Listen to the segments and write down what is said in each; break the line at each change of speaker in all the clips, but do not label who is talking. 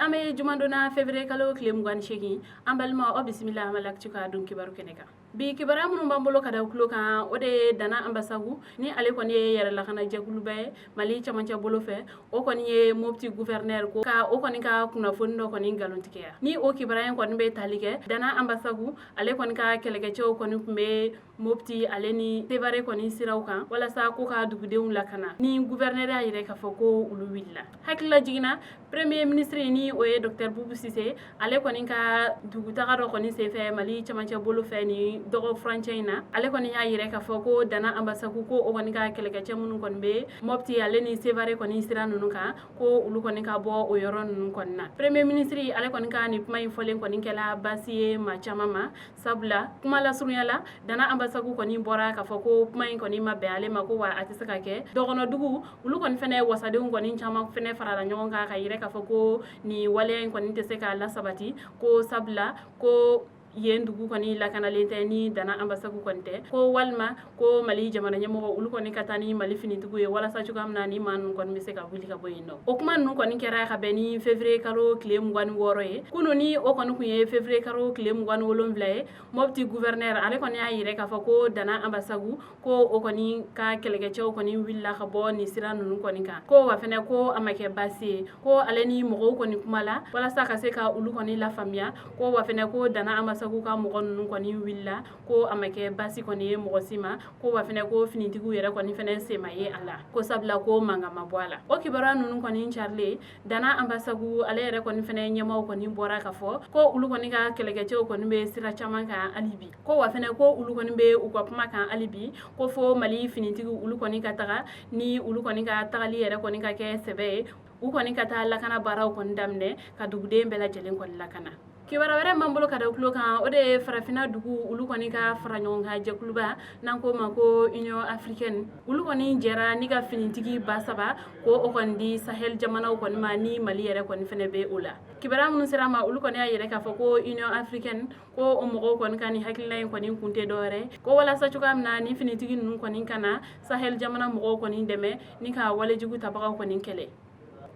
an bɛ jumadon na, février kalo tile 28. An balima, aw bisimila an Actu ka don kibaru kɛnɛ kan. Bi kibaruya minnu b'an bolo ka da tulo kan, o de ye Dana Ambasagu, ni ale kɔni ye yɛrɛ lakana jɛkuluba ye Mali camancɛ bolo fɛ, o kɔni ye Mopti gouverneur ko ka o kɔni ka kunnafoni dɔ kɔni nkalontigiya. Ni o kibaruya in kɔni bɛ tali kɛ Dana Ambasagu, ale kɔni ka kɛlɛkɛcɛw kɔni tun bɛ Mopti ale ni Sevare kɔni siraw kan walasa ko ka dugudenw lakana, ni gouverneur y'a yɛrɛ k'a fɔ ko olu wulila. Hakilila jiginna, premier ministre, ni o ye docteur Boubou Cissé, ale kɔni ka dugutaga dɔ kɔni senfɛ Mali camancɛ bolo fɛ ni dɔgɔ furancɛ in na, ale kɔni y'a yɛrɛ k'a fɔ ko Dana Ambasagu ko o kɔni ka kɛlɛkɛcɛ minnu kɔni bɛ Mopti ale ni Sevare kɔni sira ninnu kan, ko olu kɔni ka bɔ o yɔrɔ ninnu kɔni na. Premier ministre ale kɔni ka nin kuma in fɔlen kɔni kɛla baasi ye maa caman ma, sabula kuma lasurunya la, Dana Ambasagu kɔni bɔra k'a fɔ ko kuma in kɔni ma bɛn ale ma, ko wa a tɛ se ka kɛ. Dɔgɔnɔdugu olu kɔni fɛnɛ wasadenw kɔni caman fɛnɛ farala ɲɔgɔn kan ka yɛrɛ k'a fɔ ko nin waleya in kɔni tɛ se k'a lasabati, ko sabula ko yen dugu kɔni lakanalen tɛ ni Dana Ambasagu kɔni tɛ, ko walima ko Mali jamana ɲɛmɔgɔ olu kɔni ka taa ni Mali finitigiw ye walasa cogoya min na ni maa ninnu kɔni bɛ se ka wuli ka bɔ yen nɔ. O kuma ninnu kɔni kɛra ka bɛn ni février kalo tile 26 ye. Kunun, ni o kɔni tun ye février kalo tile 27 ye, Mopti gouverneur ale kɔni y'a yɛrɛ k'a fɔ ko Dana Ambasagu ko o kɔni ka kɛlɛkɛcɛw kɔni wulila ka bɔ nin sira ninnu kɔni kan, ko wa fɛnɛ ko a ma kɛ baasi ye, ko ale ni mɔgɔw kɔni kuma la walasa ka se ka olu kɔni lafaamuya, ko wa fɛnɛ ko Dana Ambasagu ka mɔgɔ ninnu kɔni wulila, ko a ma kɛ baasi kɔni ye mɔgɔ si ma, ko wa fɛnɛ ko finitigiw yɛrɛ kɔni fɛnɛ sen ma ye a la, ko sabula ko mankan ma bɔ a la. O kibaruya ninnu kɔni carilen, Dana Ambasagu ale yɛrɛ kɔni fɛnɛ ɲɛmaw kɔni bɔra k'a fɔ ko olu kɔni ka kɛlɛkɛcɛw kɔni bɛ sira caman kan hali bi, ko wa fɛnɛ ko olu kɔni bɛ u ka kuma kan hali bi, ko fo Mali finitigiw olu kɔni ka taga, ni olu kɔni ka tagali yɛrɛ kɔni ka kɛ sɛbɛ ye, u kɔni ka taa lakana baaraw kɔni daminɛ ka duguden bɛɛ lajɛlen kɔni lakana. Kibaruya wɛrɛ m'an bolo ka da tulo kan, o de ye farafinna dugu olu kɔni ka fara ɲɔgɔn kan jɛkuluba n'an ko ma ko Union africaine, olu kɔni jɛra ni ka finitigi 3000 ko o kɔni di Sahel jamanaw kɔni ma, ni Mali yɛrɛ kɔni fɛnɛ bɛ o la. Kibaruya minnu sera ma, olu kɔni y'a yɛrɛ k'a fɔ ko Union africaine ko o mɔgɔw kɔni ka nin hakilina in kɔni kun tɛ dɔwɛrɛ ko walasa cogoya min na ni finitigi ninnu kɔni ka na Sahel jamana mɔgɔw kɔni dɛmɛ ni ka walejugu tabagaw kɔni kɛlɛ.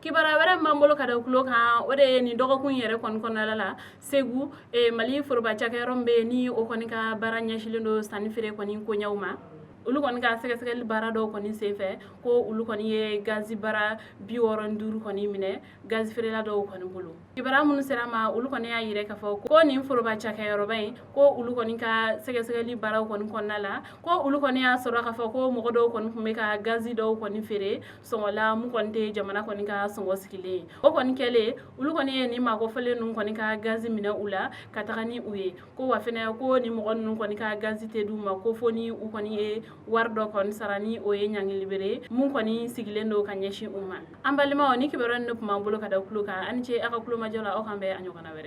Kibaruya wɛrɛ m'an bolo ka da tulo kan, o de ye nin dɔgɔkun yɛrɛ kɔni kɔnɔna la, Segu, Mali foroba cakɛyɔrɔ min bɛ yen, ni o kɔni ka baara ɲɛsinnen don sanni feere kɔni koɲɛw ma, olu kɔni ka sɛgɛsɛgɛli baara dɔw kɔni senfɛ, ko olu kɔni ye gazi bara 65 kɔni minɛ gazi feerela dɔw kɔni bolo. Kibaruya minnu sera ma, olu kɔni y'a yɛrɛ k'a fɔ ko nin foroba cakɛyɔrɔba in, ko olu kɔni ka sɛgɛsɛgɛli baaraw kɔni kɔnɔna la, ko olu kɔni y'a sɔrɔ k'a fɔ ko mɔgɔ dɔw kɔni tun bɛ ka gazi dɔw kɔni feere sɔngɔ la mun kɔni tɛ jamana kɔni ka sɔngɔ sigilen ye. O kɔni kɛlen, olu kɔni ye nin maakɔfɔlen ninnu kɔni ka gazi minɛ u la ka taga ni u ye, ko wa fɛnɛ ko ni mɔgɔ ninnu kɔni ka gazi tɛ d'u ma ko fo ni u kɔni ye wari dɔ kɔni sara, ni o ye ɲangilibere mun kɔni sigilen don ka ɲɛsin u ma. An balimaw, ni kibaruya ninnu tun b'an bolo ka da tulo kan. Aw ni ce aw ka kulomajɔ la. Aw kan bɛn a ɲɔgɔnna wɛrɛ.